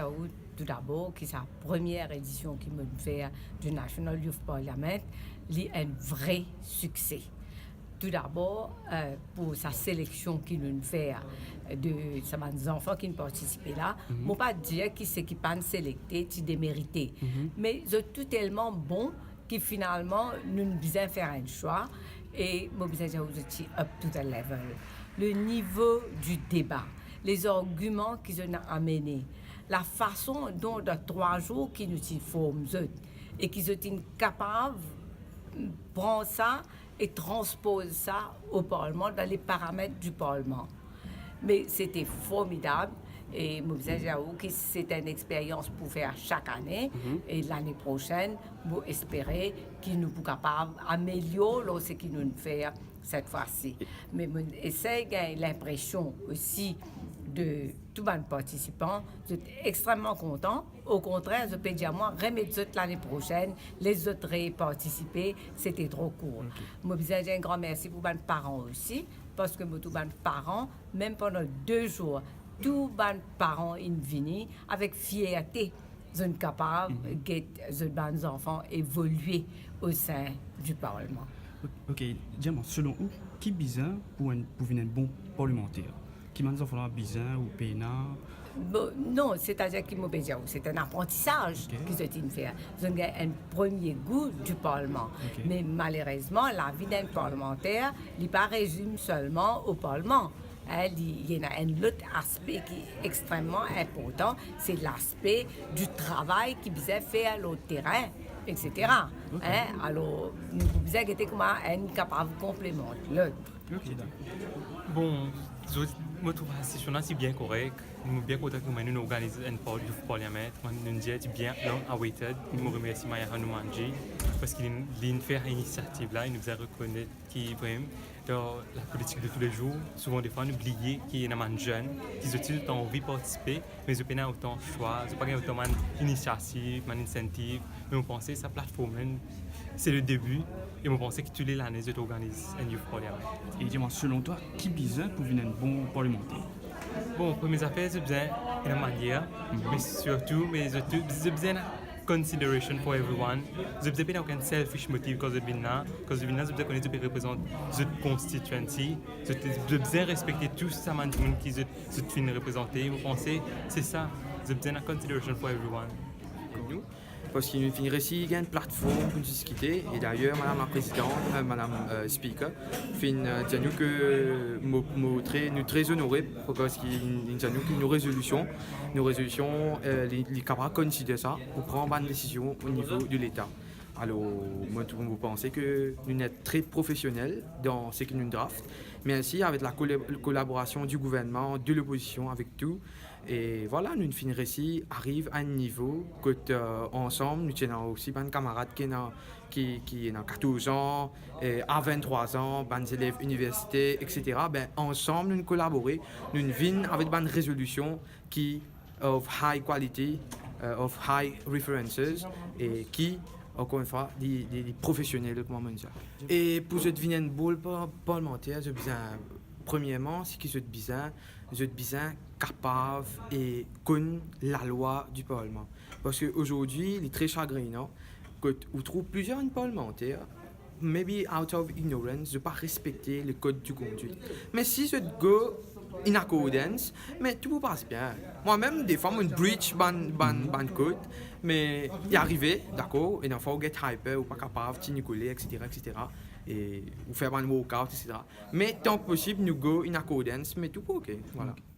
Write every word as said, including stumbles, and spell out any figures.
Aou, toudabor, ki sa premie edision ki mo'nn fer di National Youth Parliament, li enn vre sikse. Toudabor, eh, pou sa seleksion ki nounn fer de sa bann zanfan ki'nn partisipe la, mo pa dir ki seki pa'nn selekte ti demerite. Me zot tou telman bon ki finalman nounn bizin fer enn swa, e mo bizin dir zot ti up to the level. Le nivo di deba, lezargiman ki zot inn amene, lafason don dan trwa zour ki nou ti form zot, e ki zot inn kapav pran sa e transpoz sa o Parlman, dan le paramet di Parlman. Me sete formidab, e mo bizin dir aou ki se enn experyans pou fer sak ane, e lane prosenn, mo espere ki nou pou kapav amelior lor seki nounn fer set fwa si. Me mo esey gagn linpresion osi de tou bann partisipan, zot extrememan kontan. Okontrer, zot pe dir mwa, remet zot lane prosenn, les zot repartisipe, sete tro kour. Mo bizin dir enn gran mersi pou bann paran osi, parski mo trouv bann paran, mem pandan de zour, tou bann paran inn vini avek fierte, zot inn kapav get zot bann zanfan evolie o sein di Parlman. Ok, dir mwa, selon ou, ki bizin pou enn, pou vinn enn bon parlemanter? Ki bann zanfan la bizin ou pena? Bon, non, setadir ki mo pe dir ou, se enn aprantisaz ki zot inn fer. Zot inn gagn enn premie gou di Parlman. Me malerezman, lavi d'enn parlemanter, li pa rezim selman o Parlman. Li ena enn lot aspe ki extrememan inportan, se laspe di travay ki bizin fer lor terin, etsetera. Alor, nou bizin gete kouma enn kapav konplemant lot. Bon, zot, mo trouv sa sesion la ti bien korek. Mo bien kontan ki nou organiz enn par-, youth parliament. Kouma nou dir, ti bien long awaited. Mo remersi Maya Hanumanji, parski li, li inn fer inisiativ la, e nou bizin rekonet ki vremem dan lapolitik de tou le zour, souvan defwa nou bliye ki ena bann zenn ki zot osi zot anvi partisipe, me zot pena otan swa, zot pa gagn otan bann inisiativ, bann insentiv. Me mo panse sa platform la, se le debi, e mo panse ki tou le lane zot organiz enn youth parliament. E dir mwa, selon twa, ki bizin pou vinn enn bon parlemanter? Bon, premie zafer, zot bizin ena manier, me sirtou, me zot, zot bizin ena consideration for everyone. Zot bizin pena okenn selfish motive kan zot vinn la. Kan zot vinn la, zot bizin kone zot pe reprezant zot constituency. Zot, zot bizin respekte tou sa bann dimoun ki zot, zot finn reprezante. Mo panse se sa, zot bizin ena consideration for everyone. Nou, parski nou finn resi gagn platform pou nou diskite, e dayer, madam laprezidan, eh, madam, eh, speaker, finn, eh, dir nou ki mo, mo tre, nou tre onore, parski inn, inn dir nou ki nou rezolision, nou rezolision, eh, li, li kapav konsider sa pou pran bann desizion o nivo de Leta. Alor, mo, mo panse ki nou ete tre profesionel dan seki nou draft, me osi avek la kole-, kolaborasion di gouvernman, de lopozision, avek tou. E vwala, nou finn resi ariv a enn nivo kot, eh, ansam, nou ti ena osi bann kamarad ki ena, ki, ki ena katorz an, eh, a venntrwa an, bann zelev iniversite, etsetera. Be, ansam, nou kolabore, nou vinn avek bann rezolision ki of high quality, eh, of high references, e ki, ankor enn fwa, li, li, li profesionel, kouma mo dir. E pou zot vinn enn bon par-, parlemanter, zot bizin, premierman, seki zot bizin, zot bizin kapav e konn lalwa di Parlman. Parski azordi, li tre sagrinan, kot ou trouv plizier bann parlemanter, maybe out of ignorance, zot pa respekte le code de conduite. Me si zot go in accordance, me tou pou pas bien. Mwa mem, defwa, mo breach bann, bann, bann code, me li arive, dakor, ena fwa ou get hyper, ou pa kapav, ti nikole, etsetera, etsetera. E ou fer bann walkout, etsetera. Me tan posib, nou go in accordance, me tou pou ok, vwala. Ok.